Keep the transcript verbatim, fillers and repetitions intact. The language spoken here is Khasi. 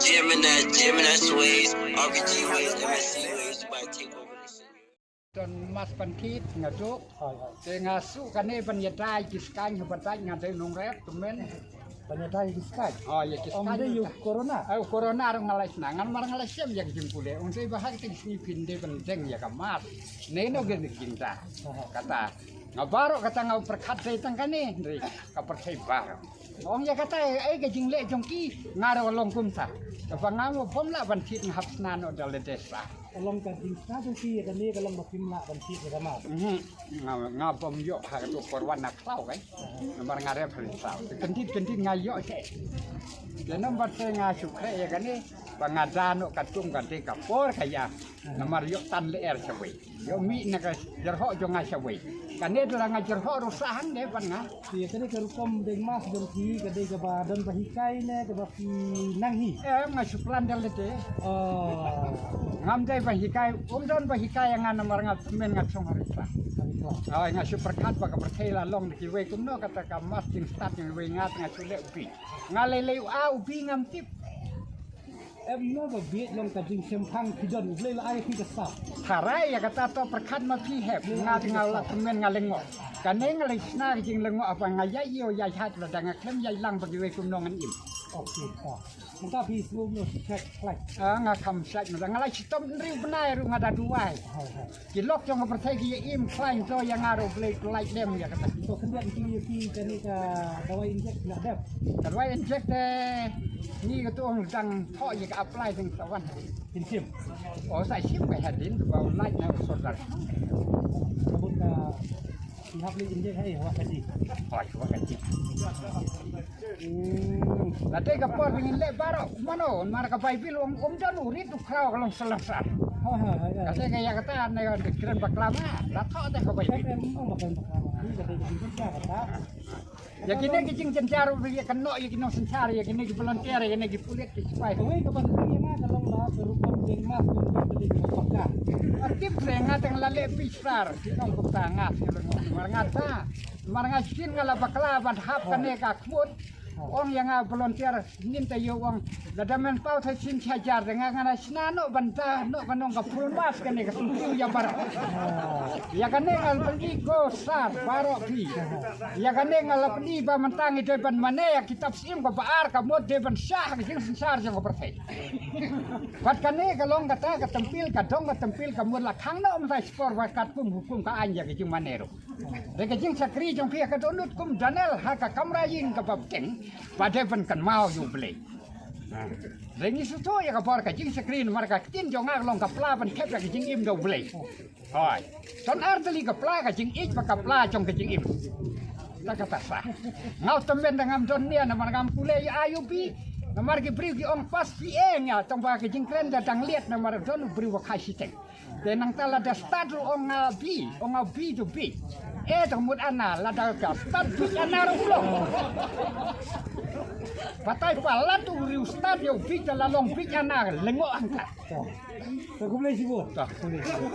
Gemini, Gemini ways, R P G ways, M S C ways, by take over the city. Don mas ban kit nga duk. Te nga su kane ban ïadai ki skai nga batai nga dei nong rep temen. Ban ïadai ki skai. Oh ya ki skai. Ong dei yu corona. Ai corona rong ngalai sna ngan mar ngalai sem ya ki jingpule. Ong dei bahak te ki sni pin dei ban deng ya ka mas. Ne no gen ki jingda. Kata nga baroh kata nga perkat dei tang kane dei ka perkai baroh. Ong ya kata ai ka jingleh jong ki nga ro long kumta. Ka ba nga mo bom la ban thit nga hap sna no dal de sa. Ka long ka jingsa jong ki ïa kane ka long ba kim lah ban thied ïa ka mar. Mhm. Nga, nga bym ïoh ha ka tu korwan na khlaw kai. Namar nga rep ha khlaw. Kyndit kyndit nga ïoh seh. Ïa namar te nga shu khreh ïa kane ba nga da noh katkum ka dei ka por ka ïa. Namar ïoh tan lyer shawei. Ïoh mih na ka jyrhoh jong nga shawei. Kane da la nga jyrhoh ruh sah hangne ban nga. Ïa kane ka rukom deng mas jong phi ka dei kaba don ba hikai ne kaba phi nang hi. Em nga shu plan dal te. Oh. Ngam dei ba hikai, um don ba hikai ïa nga namar nga tymmen nga chong hari kla. Hari kla. Oi nga shu pyrkhat ba ka pyrthei la long da kiwei kumno kata ka mas jingstad jong iwei nga nga shu leh u bi. Nga lei lei u a u bi ngam tip. Em no ba bieit long ka jingshemphang phi don u Blei la ai phi ka sap. Tharai ïa kata to pyrkhat ma phi hep nga nga la tymmen nga lyngngoh. Kane nga lei shna ka jinglyngngoh apa nga ïai ïoh ïai hat lada nga khlem ïai lang ba kiwei kumno ngan im. Okay ta. Mynta phi sngewbha no shait khlaiñ. Ah nga kham shait mynta nga la shitom hynriew bnai ruh nga da duwai. Hai hai. Ki lok jong ka pyrthei ki ïa im khlaiñ to ïa nga ruh Blei khlaiñ dem ïa kata. To khyndiat ki ïa ki kane ka dawai injek na dep. Ka dawai injek te ni ka tu ong dang tho ïa ka apply ding tawan. Kin shim. O sa shim ka hadin ba u lait na u sordar. Ka bun ka ki hap leit injek hai wa ka ji. Hoi wa ka ji. Hmm. Lada ka por ba ngin leh baroh mano mar ka Baibl ong um don u rit u khraw ka long syllongsar. Ha ha ha. Kata ka ïa kata ne ka kren bakla ma la thoh te ka Baibl. Ka kren ong bakla bakla. Ni ka dei ka jingkyrkhu kata. Ïa kine ki jingjynjar u ïa ka noh ïa ki nongsynshar ïa kine ki volunteer ïa kine ki pulit ki sipai. Kawei ka ban ïa nga ka long ba ka rukom deng mas ka dei ka paka. Tip re nga tang la leh pishrar ki nong kumta nga mar nga ta. Mar nga shin nga la bakla ban hap kane ka khmut. Ong ïa nga volunteer nin ta ïoh ong lada men paw ta shin sha jar de nga nga na shna noh ban ta noh ka nong ka full mask kane ka sum ïa baroh. Ïa kane nga la pynï ko sar baroh phi. Ïa kane nga la pynï ba mynta ngi dei ban mane ïa kitab syiem ka ba ar ka mut dei ban shah ka jingsynshar jong ka pyrthei. Bad kane ka long kata ka tempil ka dong ka tempil ka mut la khang noh mynta shipor ba katkum hukum ka aiñ ïa ka jingmane ruh. Dei ka jingshakri jong phi ha ka dohnud kum Daniel ha ka kamra ïing kaba bteng ba dei ban kynmaw ïa u Blei. Dei ngi sngewthuh ïa ka bor ka jingshakri namar ka ktien jong nga ka long ka pla ban thep ïa ka jingim da u Blei. Hoi. Ton ar tylli ka pla ka jingïeit bad ka pla jong ka jingim. Ta kata sa. Nga u tymmen da ngam don nia namar ngam pule ïa I U B. Namar ki briew ki ong pass P A nga tang ba ka jingkren da dang liat namar don u briew ba khai shiteng. Te nangta lada stad ruh ong nga bi, ong nga bi tu bi. Eh tu mut ana lada ka stad bi ana ruh long. Batai palat tu riu stad ïa u bi ta la long bi ana lyngngoh angkat. Ka kumlei sibu. Ta kumlei sibu.